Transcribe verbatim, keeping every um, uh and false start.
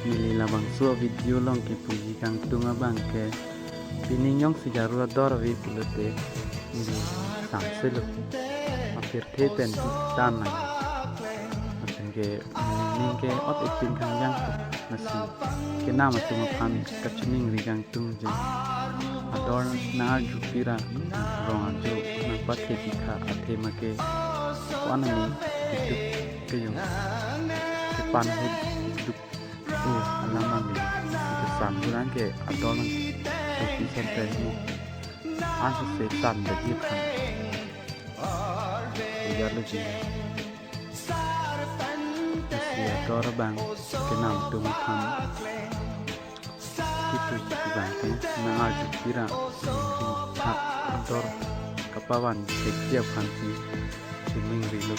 Neli labangso video along kepuji kangtung abang ke, pining jongsi Garo ador ave pulote neli samselo. Apirthe pen tan nang. Lapen ke, mm, ning ke ot epin kangjang, lasi kenam atum aphan kachiningri kangtung je. Ador nang-arjupira, rong arju nangpathepikha athema ke ko-an ani duk kejong kepanhu duk o alam abang le. Kesam jurang ke ador nangthepi sempre mo. Ansi setan bagi aphan. Ujarlo ji. Lasi ador abang kenam atum aphan kipu abang ke nang-arjupira, ha ador kapavan thekji aphansi chiningrilo.